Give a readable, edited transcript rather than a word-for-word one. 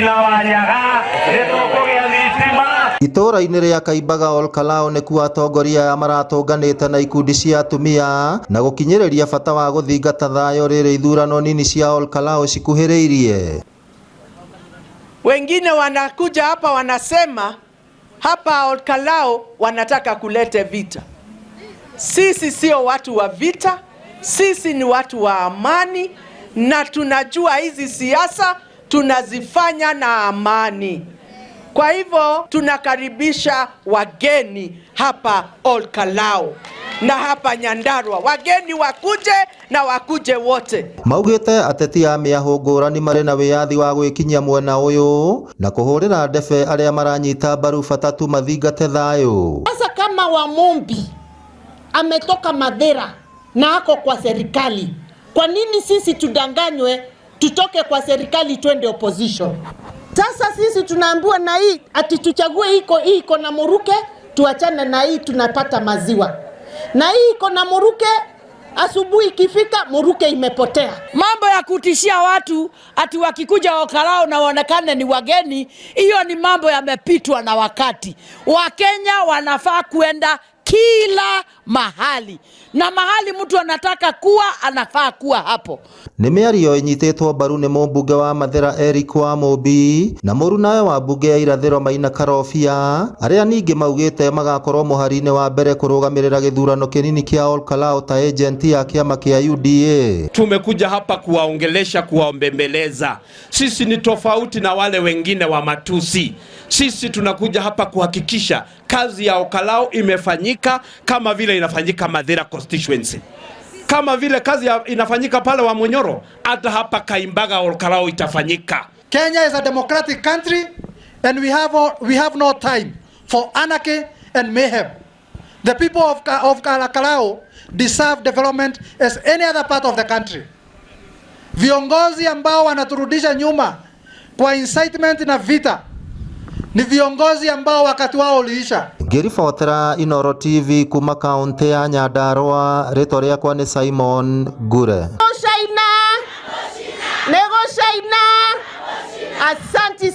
Maina Wanyaga nĩtũkũgĩa thitima. Itũũra-inĩ rĩa Kaimbaga Olkalou nĩkuo atongoria aya maratũnganĩte na ikundi cia atumia na gũkinyĩrĩria bata wa gũthingata thayũ rĩrĩ ithurano nini cia Olkalou cikuhĩrĩirie. Wengine wanakuja hapa wanasema hapa Olkalou wanataka kulete vita. Sisi sio watu wa vita, sisi ni watu wa amani, na tunajua hizi siasa tunazifanya na amani. Kwa hivyo tunakaribisha wageni hapa Olkalou na hapa Nyandarua, wageni wakuje na wakuje wote. Maugĩte ateti a mĩahũ ngũrani marĩ na wĩyathi wa gwĩkinyia mwena ũyũ na kũhũrĩra ndebe arĩa maranyita mbaru bata tu mathingate thayũ. Sasa kama Wamumbi ametoka Mathira na ako kwa serikali, kwa nini sisi tudanganywe tutoke kwa serikali twende opposition? Sasa sisi tunaambiwa na hii ati tuchague iko hii iko na Muruke, tuachane na hii tunapata maziwa, na hii iko na Muruke, asubuhi ikifika Muruke imepotea. Mambo ya kutishia watu ati wakikuja Olkalou na waonekane ni wageni, hiyo ni mambo yamepitwa na wakati. Wakenya wanafaa kuenda kila mahali, na mahali mtu anataka kuwa anafaa kuwa hapo. Nĩ mĩario ĩnyitĩtwo mbaru nĩ mũmbunge wa Mathĩra Eric Wamũmbi na mũrunawe wa mbunge ya irathĩro Maina Karobia arĩa ningĩ maugĩte magakorwo mũhari-inĩ wa mbere kũrũgamĩrĩra gĩthurano kĩnini kĩa Olkalou ta ĩjenti ya kĩama kĩa UDA. Tumekuja hapa kuwaongelesha, kuwaombembeleza. Sisi ni tofauti na wale wengine wa matusi. Sisi tunakuja hapa kuhakikisha kazi ya Olkalou imefanyika kama vile inafanyika Mathira constituency, kama vile kazi inafanyika pale Wamunyoro, hata hapa Kaimbaga Olkalou itafanyika. Kenya is a democratic country and we have no time for anarchy and mayhem. The people of Olkalou deserve development as any other part of the country. Viongozi ambao wanaturudisha nyuma kwa incitement na vita ni viongozi ambao wakati wao uliisha. Ngĩribotera Inooro TV kuma kaunti ya Nyandarua, rĩtwa rĩakwa nĩ Simon Ngure. Gũcaina nĩ gũcaina. Asanti.